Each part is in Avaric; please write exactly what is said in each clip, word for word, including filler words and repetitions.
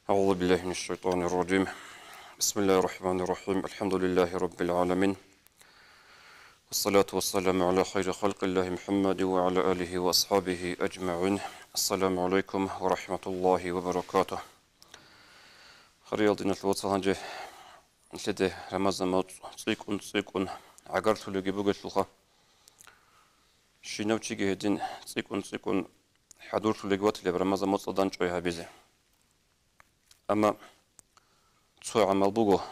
أعوذ بالله من الشيطان الرجيم. بسم الله الرحمن الرحيم. الحمد لله رب العالمين. والصلاة والسلام على خير خلق الله محمد وعلى آله وأصحابه أجمعين. السلام عليكم ورحمة الله وبركاته. Хириял диналъул вацал, гьанже нилъеда Рамазан моцӀ цӀикӀкӀун-цӀикӀкӀун гӀагарлъулебги бугелъулха, щинав чиги гьедин цӀикӀкӀун-цӀикӀкӀун хӀадурлъулебги ватилеб Рамазан моцӀалда дандчӀвай гьабизе. Амма цо гӀамал буго,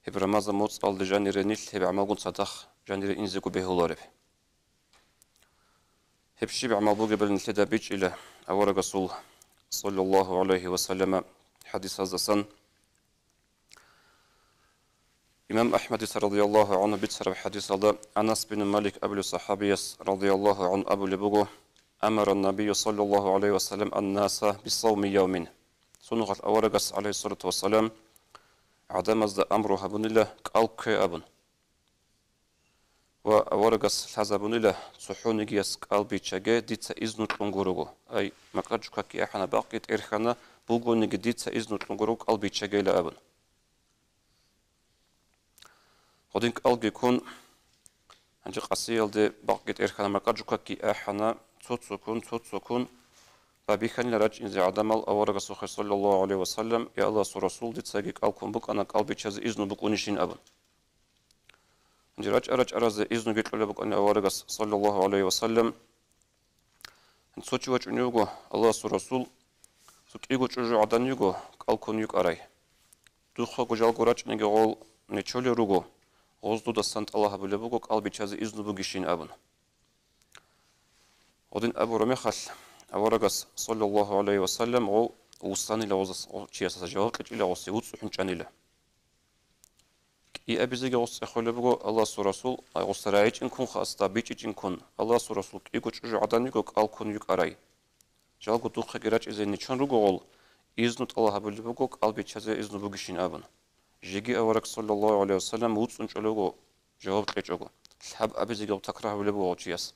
гьеб Рамазан моцӀалде жанире нилъ гьеб гӀамалгун цадахъ жанире инзего бегьулареб. Гьеб щиб гӀамал бугебали нилъеда бичӀчӀила аварагасул, саллаллагьу гӀалайгьи ва саллама, хӀадисаздасан. Имам АхӀмадица, радияллагьу гӀангьу, бицараб хӀадисалда Анас бин Малик абулев сахӀабияс, радияллагьу гӀангьу, абулеб буго: «Амара ннабию, саллаллагьу гӀалайгьи ва саллам, аннаса бисавми явмин». Цо нухалъ аварагас, гӀалайгьиссалату вассалам, гӀадамазда амру гьабунила кӀал ккве абун. Ва аварагас лъазабунила: «ЦохӀонигияс кӀал биччаге, дица изну кьун гурого». Ай, макьа жукаки ахӀана, бакъги тӀерхьана, бугониги дица изну кьун гурого кӀал биччагейила абун. Гьедин кӀалги ккун, гьанже къасиялде бакъги тӀерхьана, макьа жукаки ахӀана, цо-цоккун, цо-цоккун, бабихьанила рачӀинзе гӀадамал аварагасухъе, саллаллагьу гӀалайгьи ва саллам: «Я Аллагьасул Расул, дицаги кӀал ккун букӀана, кӀал биччазе изну букӀунищин», – абун. Гьанже рачӀа-рачӀаразе изнуги кьолеб букӀана аварагас, саллаллагьу гӀалайгьи ва саллам. Цо чи вачӀунев вуго, Аллагьасул Расул, цо кӀиго чӀужугӀадан йиго кӀал ккун йикӀарай. Духъего жалго рачӀинеги гъол нечолел руго, гъоз дудасан тӀалаб гьабулеб буго кӀал биччазе изну бугищин абун. Гьедин абураб мехалъ, аварагас, саллаллагьу гӀалайгьи ва саллам, гъов вуссанила гъозас, гъов чиясаса жаваб кьечӀила гъосе, вуцӀцӀухӀун чӀанила. КӀиабизеги гъос цӀехолеб буго, Аллагьасул Расул, ай, гъос рагӀичӀин ккун хасда, бичӀчӀичӀин ккун, Аллагьасул Расул, кӀиго чӀужугӀадан йиго кӀал ккун йикӀарай. Жалго духъеги рачӀизе нечон руго гъол, изну тӀалаб гьабулеб буго, кӀал биччазе изну бугищин абун. Жеги авараг, саллаллагьу гӀалайгьи ва саллам, вуцӀцӀун чӀолего, жаваб кьечӀого, лъабабизеги гъов такрар гьабулеб буго гъов чияс.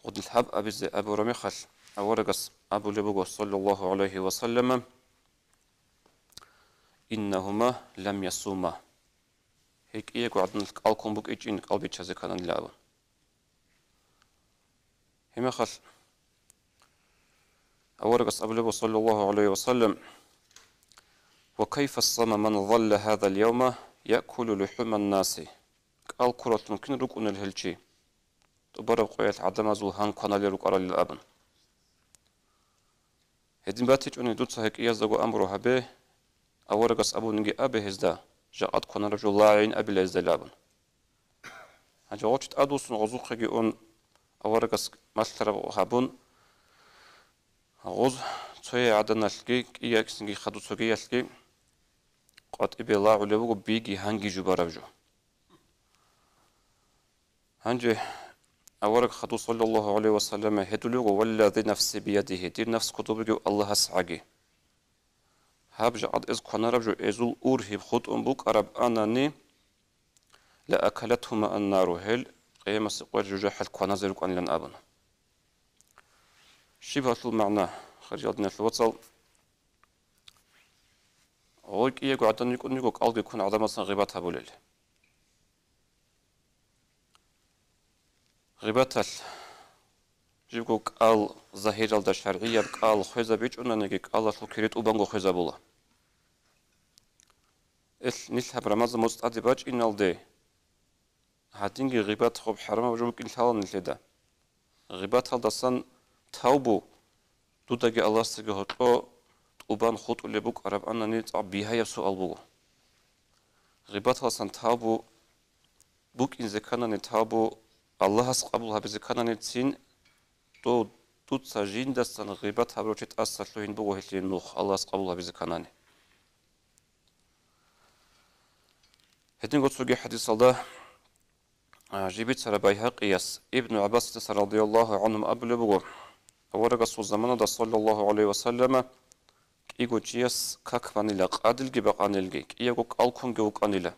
Гъодин лъабабизе абураб мехалъ, аварагас абулеб буго, саллаллагьу гӀалайгьи ва саллама: «Иннагьума лам ясума». Гьей кӀиего гӀаданалъ кӀал ккун букӀинчӀин, кӀал биччазе ккананила абун. Гьеб мехалъ аварагас абулеб буго, саллаллагьу гӀалайгьи ва саллам: «Ва кайфа сама ман залла гьазал явма якулу лухӀуман наси». КӀал ккуралъун кин рукӀунел гьел чи? ТӀубараб къоялъ гӀадамазул гьан кваналел рукӀаралил абун. Гьедин батичӀони дуца гьей кӀияздаго амру гьабе, аварагас абуниги абе гьезда, жакъа кванараб жо лагӀин абила гьездайила абун. Гьанже гъов чи тӀадвуссун гъозухъеги ун, аварагас малъараб гьабун, гъоз цояй гӀаданалъги, кӀияксинги хадуб цогиялъги къватӀибе лагӀулеб буго биги гьанги жубараб жо. Гьанже авараг хадуб, саллаллагьу гӀалайгьи ва саллам, гьедулев вуго: «Валлази нафси биядигьи», дир нафс кодоб бугев Аллагьас гӀаги. Гьаб жакъа эз кванараб жо эзул ургьиб хутӀун букӀарабани, «ла акалатгьума аннару», гьел къиямасеб къоялъ жужахӀалъ кваназе рукӀанилан абуна. Щиб гьалъул магӀна, хириял диналъул вацал? Гъой кӀиего гӀадан йикӀун йиго кӀалги ккун гӀадамасан гъибат гьабулел. Гъибаталъ жибго кӀал, загьиралда шаргӀияб кӀал хвезабичӀунаниги, кӀалалъул кири тӀубанго хвезабула. Ил нилъ гьаб Рамазан моцӀ тӀаде бачӀиналде гьадинги гъибат гъоб хӀарамаб жо букӀин лъала нилъеда. Гъибаталдасан тавбу дудаги Аллагьасдаги гьоркьо тӀубан хутӀулеб букӀарабани цӀакъ бигьаяб суал буго. Гъибаталдасан тавбу букӀинзе кканани, тавбу Аллагьас къабул гьабизе кканани цин, дов дуца жиндасан гъибат гьабурав чи тӀаса лъугьин буго гьелъие нух, Аллагьас къабул гьабизе кканани. Гьединго цоги хӀадисалда, а, жиб бицараб Байгьакъияс Ибну ГӀаббасидаса радияллагьу гӀангьума абулеб буго: аварагасул заманалда, саллаллагьу гӀалайгьи ва саллама, кӀиго чияс как банила, къадилги бакъанилги, кӀиявго кӀал ккунги вукӀанила.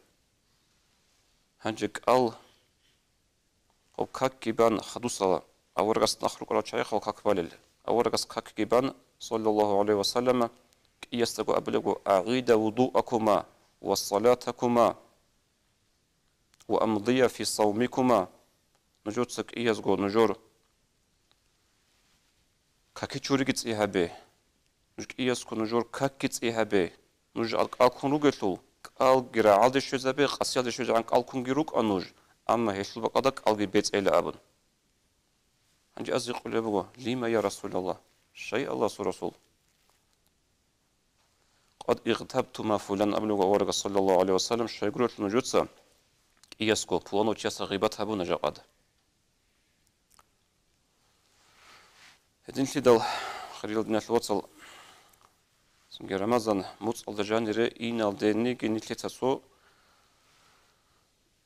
Гьанже кӀал гьоб какги бан хадусала, аварагас нах рукӀарал чагӀихъал как балел. Аварагас какги бан, саллаллагьу гӀалайгьи ва саллама, кӀиясдаго абулебго: «АгӀида вудуакума ва салатакума ва амдия фи савмикума». Нужеца кӀиязго нужер каки чуриги цӀи гьабе. Нуж кӀиясго нужер какги цӀи гьабе. Нуж кӀалкун ругелъул, кӀалги рагӀалде щвезабе, къасиялде щвезегӀан кӀалкунги рукӀа нуж, амма гьелъул бакӀалда кӀалги бецӀейила абун. Гьанже аз гьикъулеб буго: «Лима, я Расулаллагь?» Щай, Аллагьасул Расул? «Къад игътабтума фулан», абулеб аварагас, саллаллагьу гӀалайгьи ва саллам, щайгурелъул нужеца кӀиясго пуланав чиясда гъибат гьабуна жакъад. Гьединлъидал, хириял диналъул вацал, цинги Рамазан моцӀалда жанире иналдениги нилъеца цо,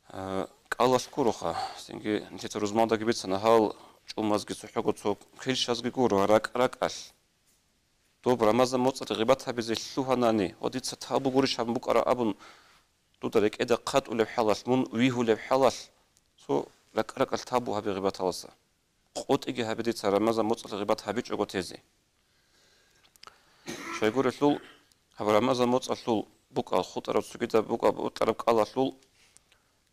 а, кӀалалъ гуроха, цинги нилъеца рузмалдаги бицана гьал чӀумазги цохӀого цо квешазги гуро ракӀ-ракӀалъ. Доб Рамазан моцӀалъ гъибат гьабизе лъугьанани ва дица тавбу гурищ гьабун букӀара абун, дуда рекӀеда хъатӀулеб хӀалалъ, мун вигьулеб хӀалалъ, цо ракӀ-ракӀалъ тавбу гьабе гъибаталаса. КъотӀиги гьабе дица Рамазан моцӀалъ гъибат гьабичӀого тезе. Щайгурелъул, гьаб Рамазан моцӀалъул букӀа, хутӀараб цогидаб букӀа, бутӀараб кӀалалъул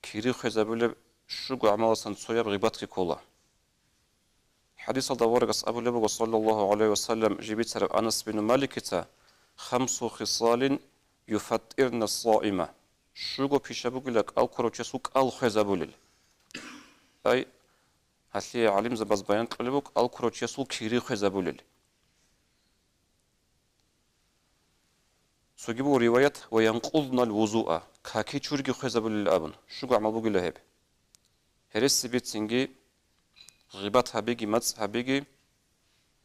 кири хвезабулеб щуго гӀамаласан цояб гъибатги ккола. ХӀадисалда аварагас абулеб буго, саллаллагьу гӀалайгьи ва саллам, жиб бицараб Анас бину Маликица: «Хамсу хисалин юфаттирна ссаима». Щуго пиша бугила кӀал ккурав чиясул кӀал хвезабулел. Ай, гьалъие гӀалимзабаз баян кьолеб буго кӀал ккурав чиясул кири хвезабулел. Цоги буго риваят: «Ва янкъуднал вузуа», каки чуриги хвезабулел абун, щуго гӀамал бугила гьеб. Гьереси бицинги, гъибат гьабиги, мацӀ гьабиги,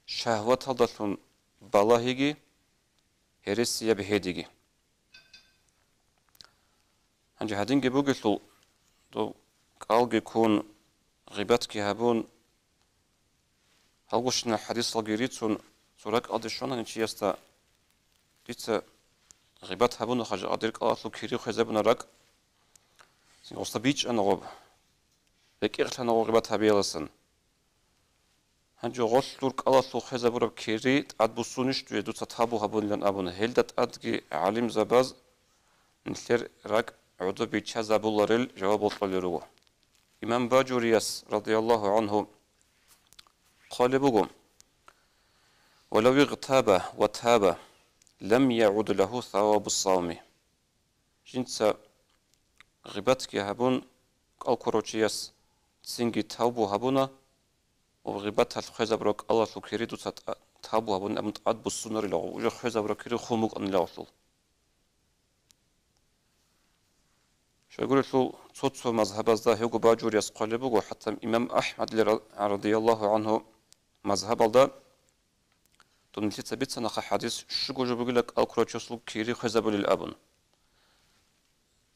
шагьваталдалъун балагьиги, гьересияб гьедиги. Гьанже гьадинги бугелъул, дов кӀалги ккун, гъибатги гьабун, гьалгощинал хӀадисалги рицун, цо ракӀалде щванани чиясда: «Дица гъибат гьабуна хъажа, гьадир кӀалалъул кири хвезабуна ракӀ, гъосда бичӀчӀана гъоб, рекӀекълъана гъоб гъибат гьабияласан». Гьанже гъолъ дур кӀалалъул хвезабураб кири тӀад буссунищ дуе дуца тавбу гьабунилан абуна, гьелда тӀадги гӀалимзабаз нилъер ракӀ гӀодобиччазабуларел жаваб бокьулел руго. Имам Бажурияс, радияллагьу гӀангьу, хъвалеб буго: «Ва лав игътаба ва таба, лам ягӀуд лагьу савабу ссавми». Жинца гъибатги гьабун, кӀал ккурав чияс цинги тавбу гьабуна, ва гъибаталъ хвезабураб кӀалалъул кири дуца тӀа-, тавбу гьабун абун тӀад буссунарила, уже хвезабураб кири хун букӀанила гъолъул. Щайгурелъул, цо-цо мазгьабазда гьевго бажурияс хъвалеб буго, хӀатта имам АхӀмадил ра-, радияллагьу гӀангьу мазгьабалда, дун нилъеца бицанаха хӀадис, щуго жо бугила кӀал ккурав чиясул кири хвезабулел абун.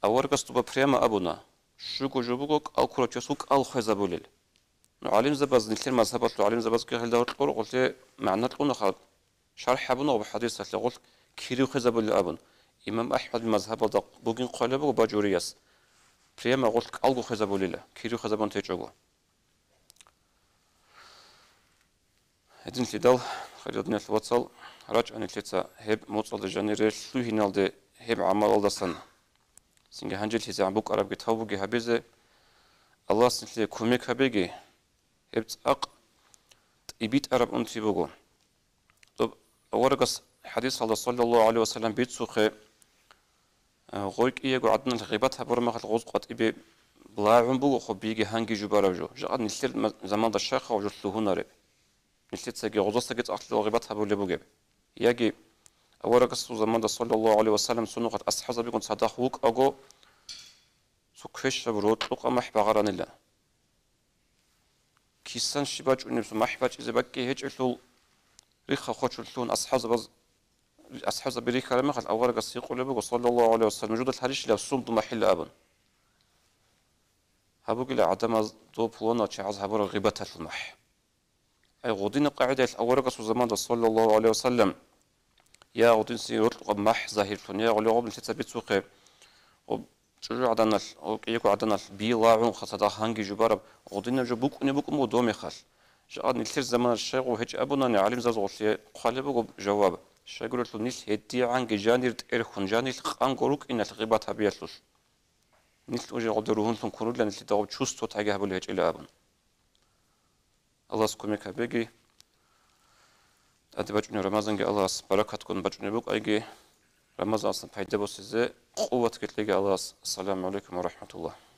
Аварагас дуба прямо абуна, щуго жо буго кӀал ккурав чиясул кӀал хвезабулел. Ну, гӀалимзабаз, нилъер мазгьабалъул гӀалимзабазги гьелда гьоркьор гъолъе магӀна кьунаха, шархӀ гьабуна гъоб хӀадисалъе гъолъ кири хвезабулел абун. Имам АхӀмадил мазгьабалда бугин хъвалеб буго бажурияс, прямо гъолъ кӀалго хвезабулела, кири хвезабун течӀого. Гьединлъидал, хириял диналъул вацал, рачӀа нилъеца гьеб моцӀалда жанире лъугьиналде гьеб гӀамалалдасан. Цинги гьанжелъизегӀан букӀарабги тавбуги гьабизе, Аллагьас нилъее кумек гьабеги, гьеб цӀакъ тӀибитӀараб унти буго. Доб аварагас хӀадисалда, саллаллагьу гӀалайгьи ва саллам, бицухъе, а, гъой кӀиего гӀаданалъ гъибат гьабураб мехалъ гъоз къватӀибе лагӀун буго хъо биги гьанги жубараб жо. Жакъа нилъер ма-, заманда щайха гъоб жо лъугьунареб? Нилъецаги гъозасаги цӀакълъидал гъибат гьабулеб бугеб? Яги аварагасул заманда, саллаллагьу гӀалайгьи ва саллам, цо нухалъ асхӀабзабигун цадахъ вукӀаго, цо квешаб рокьукъа махӀ багъаранила. Кисан щиб бачӀунеб, цо махӀ бачӀизе бакӀги гьечӀелъул, рихха хочуллъун асхӀабзабаз, асхӀабзаби рихьараб мехалъ аварагас гьикъулеб буго, саллаллагьу гӀалайгьи ва саллам, жудалъ гьарищилаб сум дун махӀилла абун. Гьабугила гӀадамаз дов пуланав чагӀаз гьабураб гъибаталъул махӀ. Ай, гъудинаб къагӀидаялъ аварагасул заманда, саллаллагьу гӀалайгьи ва саллам, я гъудинси рокьукъаб махӀ загьирлъун, я гъулигъуб нилъеца бицухъе, гъуб чӀужугӀаданалъ, гъуб кӀиего гӀаданалъ би лагӀун хасадахъ гьанги жубараб гъудинаб жо букӀунеб букӀун буго дов мехалъ. Жакъа нилъер замана щайгу гьечӀ абунани, гӀалимзабаз гъорлъе хъвалеб буго жаваб. Щайгурелъул нилъ гьедигӀанги жанир тӀерхьун, жанилъ къанго рукӀиналъ гъибат гьабиялъулъ. Нилъ уже гъоде ругьунлъун ккурулла, нилъеда гъоб чувствотаги гьабулеб гьечӀила абун. Аллагьас кумек гьабеги, тӀаде бачӀунеб Рамазанги Аллагьас баракатгун бачӀунеб букӀайги, Рамазанасда пайда босизе къуват кьеги Аллагьас. Ассаламу гӀалайкум ва рахӀматуллагь.